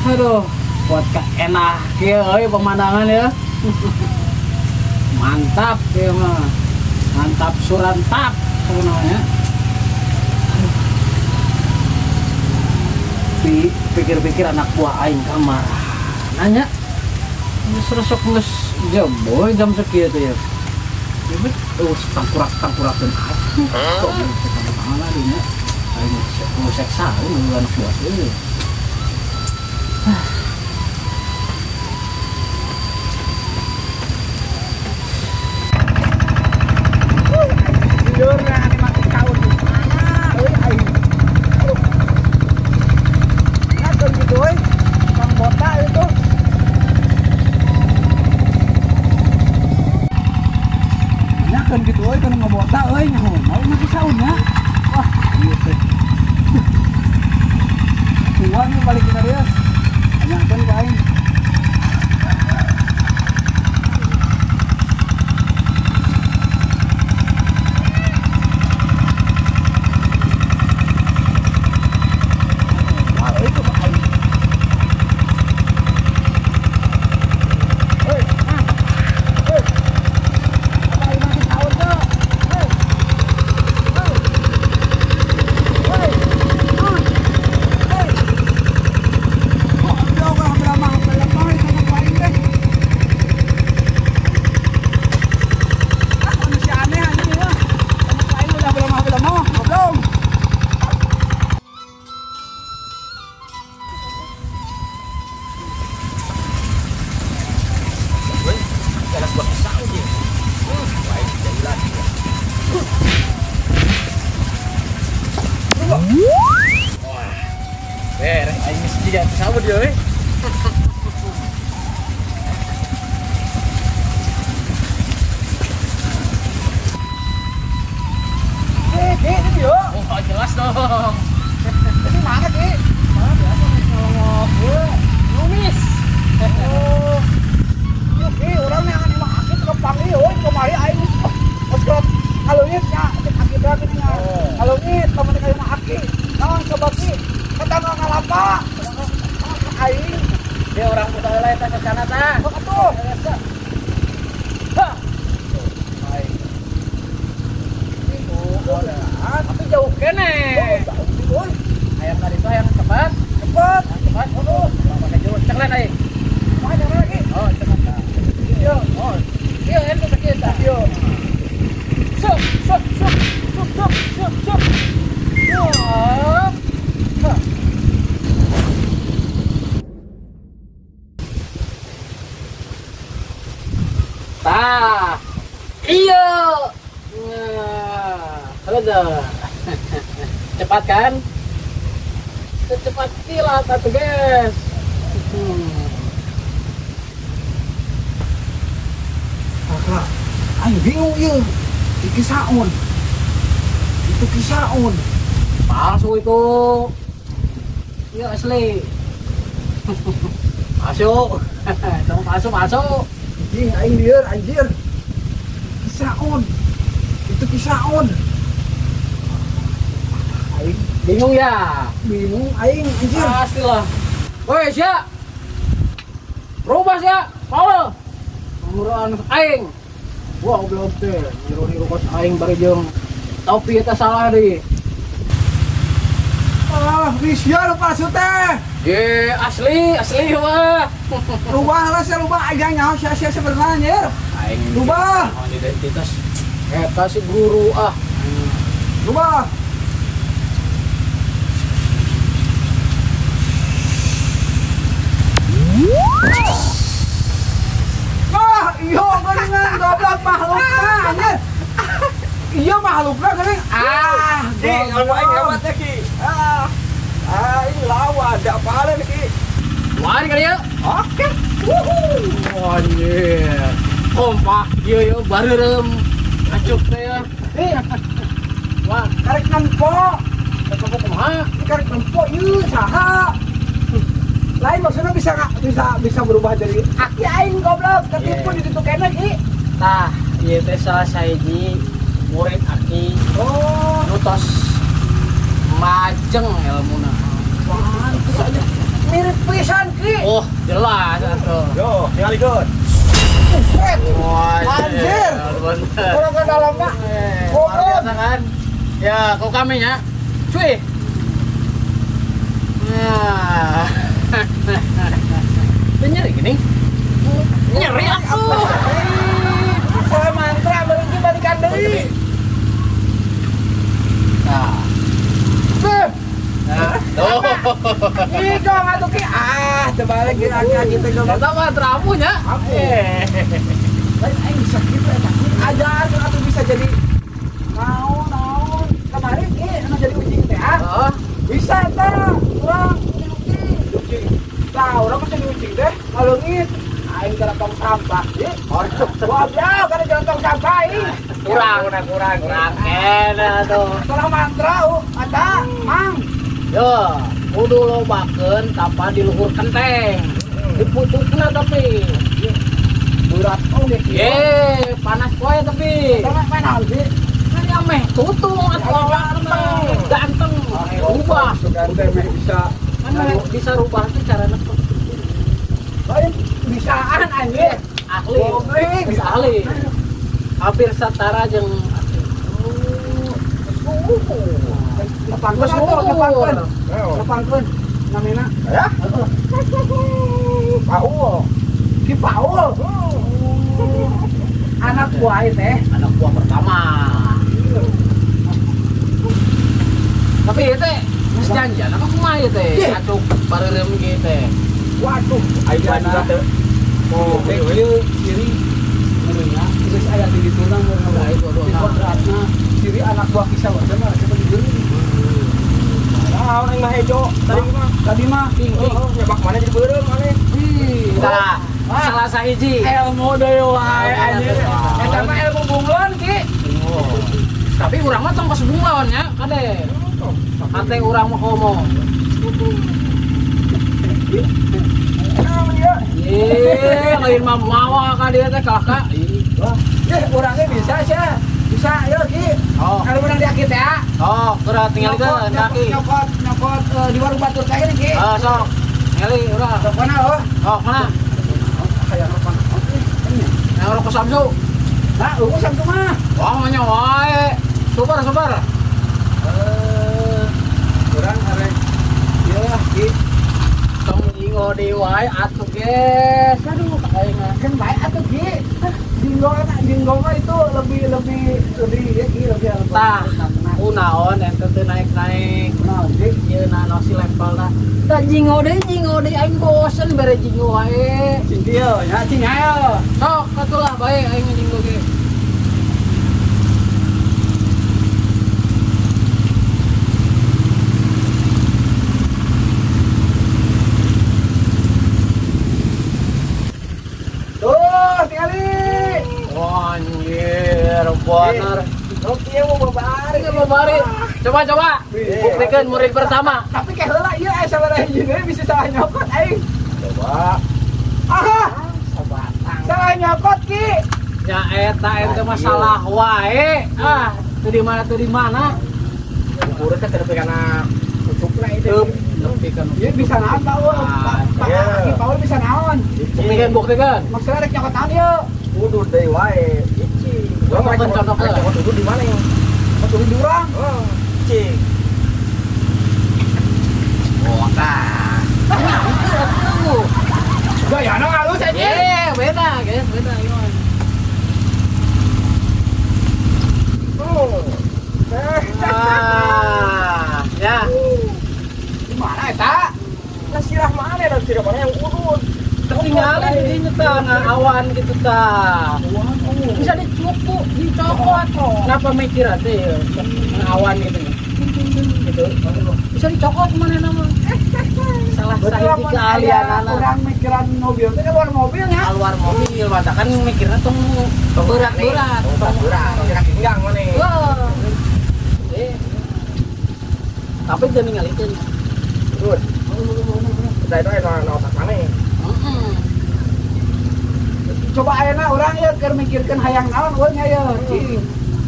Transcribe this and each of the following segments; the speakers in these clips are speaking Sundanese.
Aduh, buat enak kieu euy pemandangan ya. Mantap ieu mah. Mantap surantap namanya. Pikir-pikir anak buah aing kamar. Nanya. Geus resok geus jeboy jam sekieu teh ya. Ieu tangkurak-tangkurakeun atuh. Kok mana dinya? Aing seksa aing anak buah teh. Jelas dong. Ini mana, Ki? Mana biasa ngomong numis. Oh. Yuk, Ki, urang yang imah aki teu panggil euy, kamari aing geus kerap ngaleungit nya, cek aki teh geuning nya. Ngaleungit lamun ka imah aki. Naon coba Ki? Eta nu ngalapa? Aing. Dia urang buta heula eta sacana tah. Sok atuh. Hah. Aing. Tapi jauh kene. Jauh, ayam tadi itu ayam cepat. Cepat. Cepat. Oh, pakai jurus ceklan aing. Mana lagi? Oh, cepat. Iya. Oh. Iya, ente sakit tah. Iya. Sok, sok, sok, sok, sok, sok, sok. Sok. Tah. Iya. Nah, cepat kan? Secepat kilat atuh guys. Kakak, aing bingung ieu. Iki saun. Itu kisaun. Palsu itu. Iya asli. Palsu. Itu palsu, palsu. Anjing aing lieur anjir. Kisaun. Itu kisaun. Aing bingung ya? Bingung aing anjir. Pastilah. Woi, sia. Rubah sia. Paul. Penguruan aing. Wah, goblok teh. Niru-niru kos aing bari jeung topi eta salah deui. Ah, sia lu palsu teh. Ye, asli, asli wah. Rubah lah sia, rubah aing nyaho sia-sia sebenarnya anjir. Aing rubah. Identitas eta si guru ah. Rubah. Ah, iya geuningan goblok makhlukna anjir. Iya makhlukna geuning. Ah, Ki, anu aing hebat ya, Ki. Ah. Aing lawa ada apa nih, Ki. Wah, kali ya. Oke. Wuhu. Anjir. Kompak ieu ya bareureum. Acuk teh ya. Wah, karek nempo. Nempo kumaha? Karek nempo ieu saha? Lain maksudnya bisa bisa berubah jadi aki aing goblok ketipu di ditu kene Ki. Tah, ieu teh salah sahiji murid aki. Oh, nu tos majeng elmuna. Wah, itu saja. Mirip pisan Bunglon ki. Oh, jelas atuh. Yo, tingalikeun. Buset. Anjir. Kurang ke dalam mah. Luar biasa kan? Ya, kau kami ya. Cuy. Nah. Nyeri gini. Nyeri aku. Saya mantra berhenti balikan deui. Nah. Nah, tuh. Ih, dong atuh ki. Ah, terbalik kira-kira kita ke Eta mantra ampuh nya. Lain aing bisa kitu eta. Ajar atuh bisa jadi naon-naon. Kemarin ki anu jadi ucing teh ah. Heeh. Bisa eta urang jadi ucing. Tah, urang mah jadi ucing teh ngaleungit. Aing kana tong sampah. Ih, goblok kana jalan tong sampah ih. Kurang kurang kena tuh. Salah mantra eta, Mang. Yo, kudu lobakeun tapa di luhur kenteng. Di pucukna tapi. Berat oge kieu. Ye, panas poe tapi. Eta mah main naon sih? Kan ya meh tutung atuh ganteng, ganteng. Rubah. Ganteng meh bisa. Kan bisa rubah tuh carana Lain bisaan anjir. Ahli. Bisa ahli. Hampir setara jeung Nepangkeun atuh, nepangkeun. Nepangkeun namina. Ya? Paul. Ki Paul. Anak buah teh, anak buah pertama. Tapi ieu teh geus janjian apa kumaha ieu teh? Atuh bareureum kieu teh. Waduh, aing juga teh. Oh, ieu ciri nya geus aya di ditu nang di kodratna ciri anak buah kisah wae mah cepet dibeli. Naon aing mah hejo tadi mah. Tadi mah oh, nyebak mana jadi beureum maneh. Tah, salah sahiji. Ilmu deui wae anjir. Eta mah ilmu bunglon ki. Tapi urang mah tong kos bunglon nya, kade. Kate urang mah komo. Ye, lain mah mawa ka dieu teh kalah ka. Ye, urangnya bisa sia. Bisa yo ki. Oh. Kalau menang di aki teh. Oh, geura tinggalikeun kaki. Nyokot nyokot di warung batur teh ini ki. Oh, sok. Ningali urang. Sok mana oh? Sok mana? Hayang rokok. Yang rokok Samsu. Nah, eueuh Samsu mah. Wah, mah nya wae. Super, super. Urang arek ieu lah ki. Tong jinggo deui wae atuh geus. Aduh, aing mah. Kan bae atuh ki. Jinggo jinggo mah itu lebih lebih lebih ya ki lebih tah. Kunaon ente teu naik-naik. Kunaon sih? Ieu na si levelna. Tah jinggo deui aing bosen bere jinggo wae. Cing kieu nya cing ayo. Sok atuh lah bae aing jinggo ge. Tuh, tingali. Anjir, bener. Oke, mau babari, mau babari. Coba coba. Buktikan murid pertama. Tapi kayak heula ieu aya sabaraha hiji deui bisa salah nyokot aing. Coba. Ah, sabatang. Salah nyokot ki. Ya eta ente masalah wae. Ah, teu di mana teu di mana. Ukur teh teu kana pucukna itu. Nepi kana. Ieu bisa naon Paul? Pak Aki Paul bisa naon? Buktikan, buktikan. Maksudna rek nyokot naon ieu? Kudu deui wae. Cicing. Gua mah nyokot kudu di mana? Kudu di urang. Oh, cicing. Oh, tah. Gayana halus aja. Eh, beda guys, beda ieu. Oh. Ah, ya. Di mana eta? Lah sirah mana dan sirah mana yang udun? Ketinggalan di dinya tah awan gitu tah. Bisa dicukup, dicokot. Kenapa mikir teh awan gitu. Gitu. Bisa dicokot mana nama? Salah sahiji keahlianana. Urang mikiran mobil teh keluar mobilnya. Keluar mobil, mata kan mikirna tong berat-berat. Berat, kira pinggang mana? Wah. Tapi teu ningalikeun. Terus. Kita itu aya otak mana? Coba ayeuna urang ieu keur mikirkeun hayang naon euy nya ieu cing.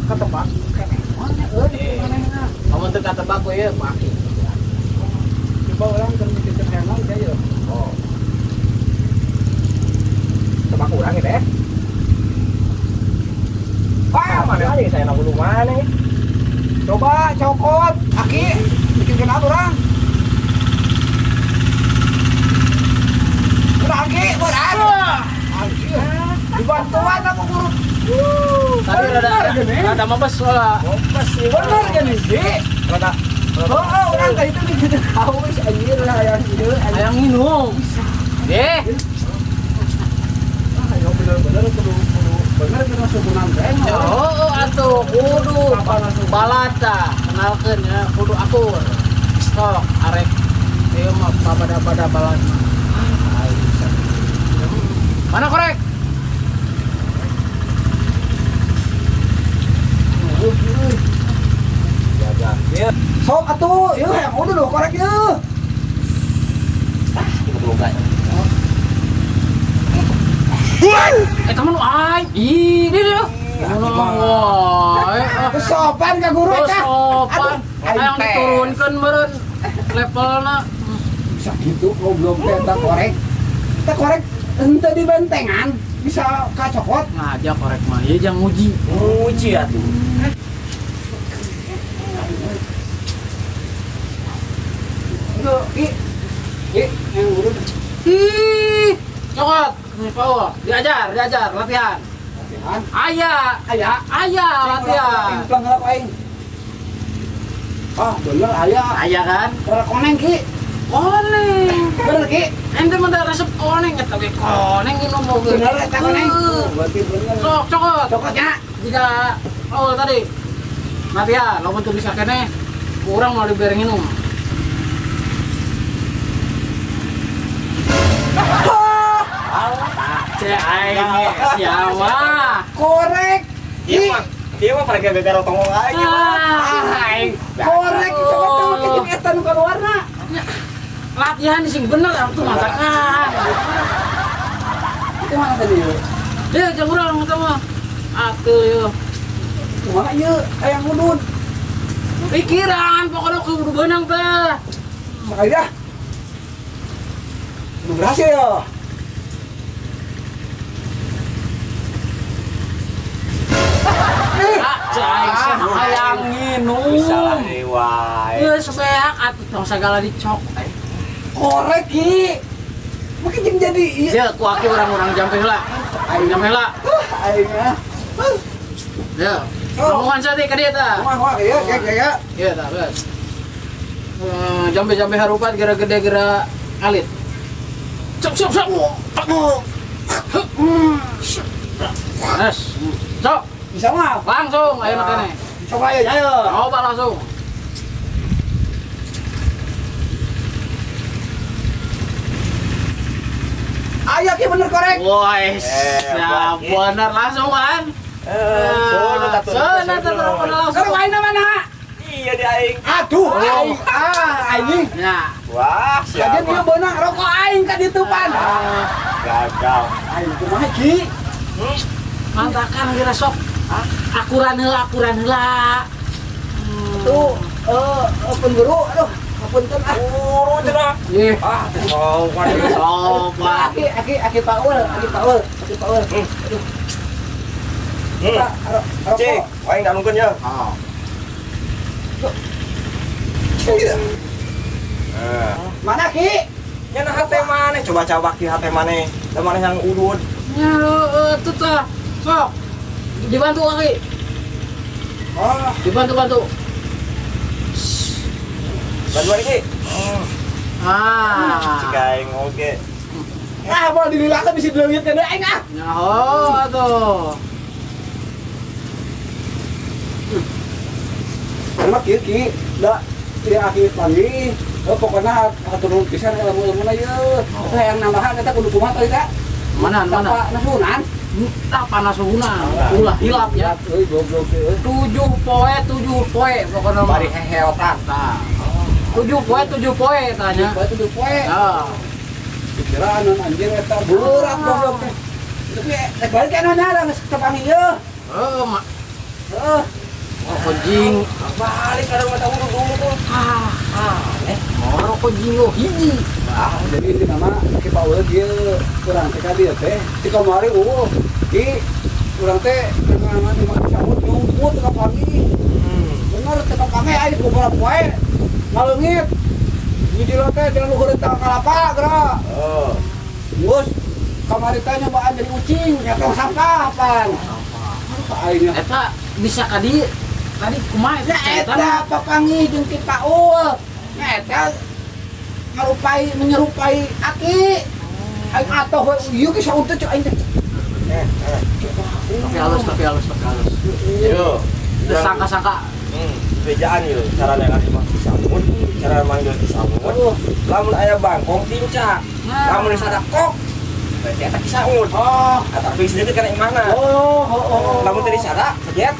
Ketebak keneh nya euy manehna. Lamun teu katebak we ieu maki. Coba urang keur mikirkeun hayang naon nya ieu. Oh. Dibantuan aku guru. Tadi rada mabes lah. Mabes sih. Bener gini sih. Rada. Oh, orang tadi itu gitu haus anjir lah hayang ieu. Hayang minum. Deh. Ah, ayo bener-bener kudu bener kena sugunan teh. Oh, atuh kudu balata kenalkeun ya kudu akur. Sok arek ieu mah babada-bada balat mah. Mana korek? Sok atuh, ieu hayang udah loh korek ieu. Ah, boga. Kamu nu aing. Ih, dia. Wah, sopan ka guru eta. Sopan. Hayang diturunkeun meureun levelna. Bisa gitu goblok teh eta korek. Eta korek henteu dibentengan bisa kacokot. Ngaja korek mah ieu jang nguji. Nguji atuh. Ki, ki, yang guru. Ih, cokot, nih Paul, diajar, latihan. Latihan? Aya, latihan. Implang lah aing. Ah, bener aya. Aya kan? Ora koneng ki. Koneng. Bener ki. Ente mah resep koneng eta ge koneng minum moge. Bener eta koneng. Berarti bener. Sok, cokot. Cokotnya. Jika Paul tadi. Latihan, lamun teu bisa keneh, kurang mau dibere minum. Siapa? Korek. Iya mah pada geger tongong aja. Korek coba tuh make eta nu kaluarna. Latihan sing bener atuh matakan. Itu mana tadi yeuh? Ieu jeung urang eta mah. Atuh yeuh. Kumaha ieu hayang udud. Pikiran pokoknya kudu beunang teh. Sekali dah. Belum berhasil ya. Hayang nginum. Bisa wae. Geus seak atuh tong sagala dicok. Korek ki. Mungkin jeung jadi ieu. Ya ku aki urang-urang jampe heula. Aing jampe heula. Aing ah. Ya. Rombongan saeutik ka dieu tah. Kumaha ieu gek ya. Ieu tah geus. Jampe-jampe harupat geura gede geura alit. Sok sok sok. Yes. Sok. Bisa mah? Langsung, ayo makanya. Coba ayo, ayo. Coba langsung. Ayo ki bener korek. Woi, ya bener langsung kan? Sono langsung. Kalau aing mana? Iya di aing. Aduh, aing. Ah, aing. Ya. Wah, siapa? Kajian ieu beunang rokok aing ka ditu pan. Gagal. Aing kumaha ki? Mantakan geura sok. Akuran heula, akuran heula. Tuh, pun guru, aduh, apunten ah. Guru cenah. Ih. Ah, sopan. Sopan. Aki Paul, aki Paul, aki Paul. Aduh. Cik, aing danungkeun ya. Ah. Mana ki? Nya na hate maneh, coba cabak ki hate maneh. Da maneh yang udud. Nya tuh tah. Sok. Dibantu aki. Oh, dibantu-bantu. Bantuan iki. Ah. Cik aing oge. Ah, mau dililakan bisa dileungit kana aing ah. Nyaho atuh. Karena kieu ki, da ieu aki panggih, pokokna atur pisan ilmu-ilmuna ieu. Eta hayang nambahan eta kudu kumaha tadi ka? Mana mana? Nasunan. Entah panasunan, ulah hilap ya. Euy goblok euy. 7 poe 7 poe pokokna mah. Bari heheotan. Tah. 7 poe 7 poe tanya. 7 poe 7 poe. Tah. Pikiran anjir eta berat goblok teh. Tapi rek balik anu nya geus tepangi ieu. Heeh, mak. Heeh. Rokok jing. Balik ada mata urut dulu tuh. Ah, mau rokok jing oh hiji. Ah, jadi inti nama ki Paul dia kurang teh ka dieu teh. Ti kamari eueuh. Ki urang teh renangan di mah samut nyumput ka pagi. Bener teh ka pange aya beberapa poe. Ngaleungit. Di dieu teh di luhur teh kalapa geura. Heeh. Geus Kamari teh nyobaan jadi ucing, nya tong sampah pan. Aing eta bisa kadi tadi kumaha eta eta papangi jeung Ki Paul. Nya eta ngarupai menyerupai aki. Aing atoh we ieu ge saunteut cek aing teh. Tapi halus, tapi halus, tapi halus. Yo, sangka-sangka. Bejaan yo, cara neangan imah Ki Samud, cara manggil Ki Samud. Lamun aya bangkong tincak, lamun sada kok, berarti eta Ki Samud. Oh, eta bisa dekat kana imahna. Oh, oh, oh. Lamun teu disada, pejet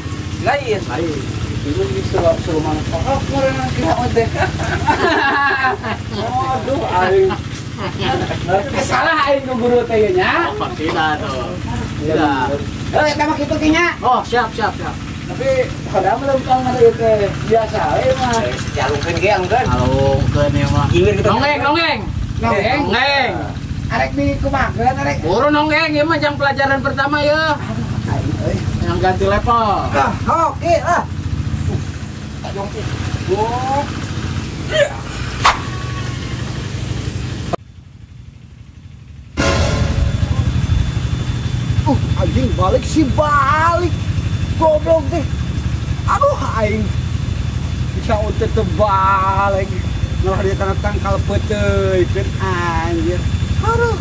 lain. Lain. Ieu geus siluman kokok meureun Ki Samud teh. Aduh, aing. Salah aing ku guru teh nya. Oh, tidak tuh. Tidak. Eh, eta mah kitu nya. Oh, siap, siap, siap. Tapi padahal melempang ada itu biasa we mah. Jalungkeun ge, alungkeun. Alungkeun ieu mah. Gilir kita. Nonggeng, nonggeng. Nonggeng. Nonggeng. Arek di kumakeun arek. Buru nonggeng ieu mah jang pelajaran pertama ye. Aing euy. Yang ganti level. Ah, oke lah. Oh. Anjing balik sih balik. Goblok deh. Aduh aing. Bisa untuk terbalik. Nah dia kena tangkal peteuy anjir. Aduh.